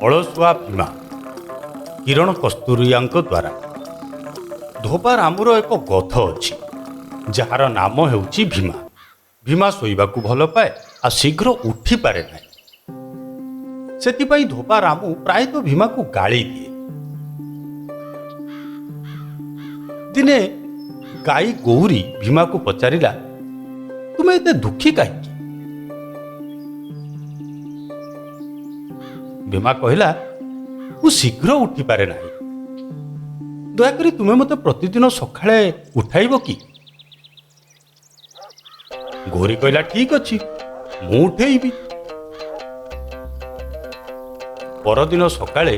ଅଳସୁଆ ଭୀମା, କିରଣ କସ୍ତୁରିଆଙ୍କ ଦ୍ୱାରା। ଧୋବା ରାମୁର ଏକ ଗଧ ଅଛି, ଯାହାର ନାମ ହେଉଛି ଭୀମା। ଭୀମା ଶୋଇବାକୁ ଭଲ ପାଏ ଆଉ ଶୀଘ୍ର ଉଠିପାରେ ନାହିଁ। ସେଥିପାଇଁ ଧୋବା ରାମୁ ପ୍ରାୟତଃ ଭୀମାକୁ ଗାଳି ଦିଏ। ଦିନେ ଗାଈ ଗୌରୀ ଭୀମାକୁ ପଚାରିଲା, ତୁମେ ଏତେ ଦୁଃଖୀ କାହିଁକି? ଭୀମା କହିଲା, ମୁଁ ଶୀଘ୍ର ଉଠିପାରେ ନାହିଁ। ଦୟାକରି ତୁମେ ମୋତେ ପ୍ରତିଦିନ ସକାଳେ ଉଠାଇବ କି? ଗୌରୀ କହିଲା, ଠିକ ଅଛି, ମୁଁ ଉଠେଇବି। ପରଦିନ ସକାଳେ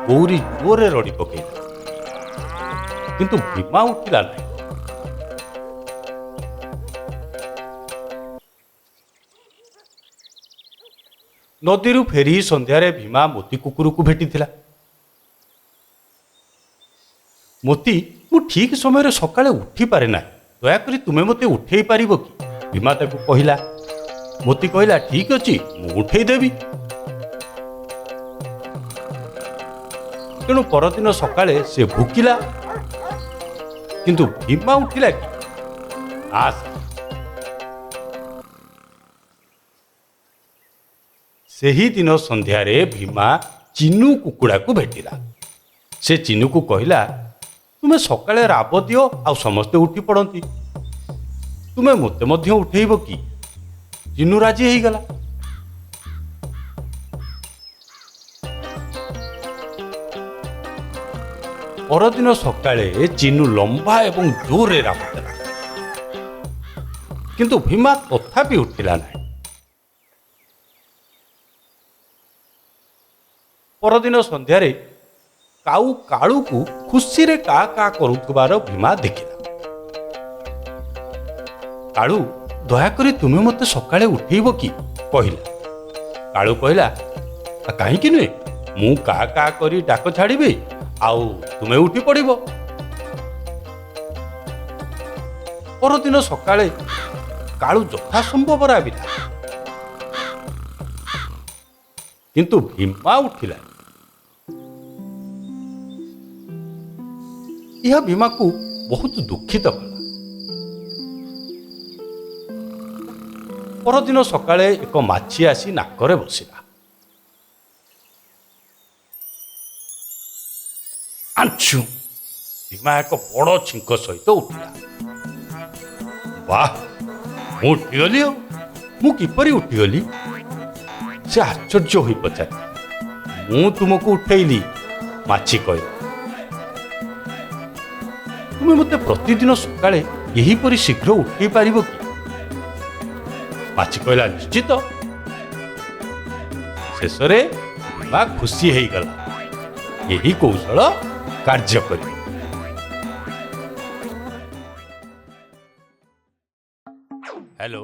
ଗୌରୀ ଜୋରରେ ରଡ଼ି ପକେଇଲା, କିନ୍ତୁ ଭୀମା ଉଠିଲା ନାହିଁ। ନଦୀରୁ ଫେରି ସନ୍ଧ୍ୟାରେ ଭୀମା ମୋତି କୁକୁରକୁ ଭେଟିଥିଲା। ମୋତି, ମୁଁ ଠିକ ସମୟରେ ସକାଳେ ଉଠିପାରେ ନାହିଁ। ଦୟାକରି ତୁମେ ମୋତେ ଉଠେଇ ପାରିବ କି? ଭୀମା ତାକୁ କହିଲା। ମୋତି କହିଲା, ଠିକ ଅଛି, ମୁଁ ଉଠେଇ ଦେବି। ତେଣୁ ପରଦିନ ସକାଳେ ସେ ଭୁକିଲା, କିନ୍ତୁ ଭୀମା ଉଠିଲା କି? ଆସ। ସେହିଦିନ ସନ୍ଧ୍ୟାରେ ଭୀମା ଚିନୁ କୁକୁଡ଼ାକୁ ଭେଟିଲା। ସେ ଚିନୁକୁ କହିଲା, ତୁମେ ସକାଳେ ରାବ ଦିଅ ଆଉ ସମସ୍ତେ ଉଠି ପଡ଼ନ୍ତି। ତୁମେ ମୋତେ ମଧ୍ୟ ଉଠେଇବ କି? ଚିନୁ ରାଜି ହେଇଗଲା। ପରଦିନ ସକାଳେ ଚିନୁ ଲମ୍ବା ଏବଂ ଜୋରରେ ରାବ ଦେଲା, କିନ୍ତୁ ଭୀମା ତଥାପି ଉଠିଲା ନାହିଁ। ପରଦିନ ସନ୍ଧ୍ୟାରେ କାଉ କାଳୁକୁ ଖୁସିରେ କା କା କରୁଥିବାର ଭୀମା ଦେଖିଲା। କାଳୁ, ଦୟାକରି ତୁମେ ମୋତେ ସକାଳେ ଉଠେଇବ କି? କହିଲା। କାଳୁ କହିଲା, କାହିଁକି ନୁହେଁ, ମୁଁ କା କା କରି ଡାକ ଛାଡ଼ିବି ଆଉ ତୁମେ ଉଠି ପଡ଼ିବ। ପରଦିନ ସକାଳେ କାଳୁ ଯଥାସମ୍ଭବ ରାବିଲା, କିନ୍ତୁ ଭୀମା ଉଠିଲା। ଏହା ଭୀମାକୁ ବହୁତ ଦୁଃଖିତ କଲା। ପରଦିନ ସକାଳେ ଏକ ମାଛି ଆସି ନାକରେ ବସିଲା। ଆଞ୍ଚୁ! ଭୀମା ଏକ ବଡ଼ ଛିଙ୍କ ସହିତ ଉଠିଲା। ବାহ, ମୁଁ ଉଠିଗଲି! ଆଉ ମୁଁ କିପରି ଉଠିଗଲି? ସେ ଆଶ୍ଚର୍ଯ୍ୟ ହୋଇ ପଚାରିଲା। ମୁଁ ତୁମକୁ ଉଠେଇଲି, ମାଛି କହିଲା। ତୁମେ ମୋତେ ପ୍ରତିଦିନ ସକାଳେ ଏହିପରି ଶୀଘ୍ର ଉଠେଇ ପାରିବ କି? ମାଛି କହିଲା, ନିଶ୍ଚିତ। ଶେଷରେ ଭୀମା ଖୁସି ହେଇଗଲା। ଏହି କୌଶଳ କାର୍ଯ୍ୟ କରିବ। ହ୍ୟାଲୋ,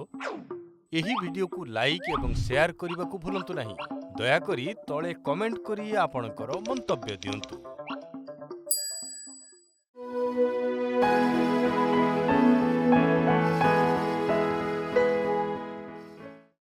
ଏହି ଭିଡିଓକୁ ଲାଇକ୍ ଏବଂ ସେୟାର କରିବାକୁ ଭୁଲନ୍ତୁ ନାହିଁ। ଦୟାକରି ତଳେ କମେଣ୍ଟ କରି ଆପଣଙ୍କର ମନ୍ତବ୍ୟ ଦିଅନ୍ତୁ।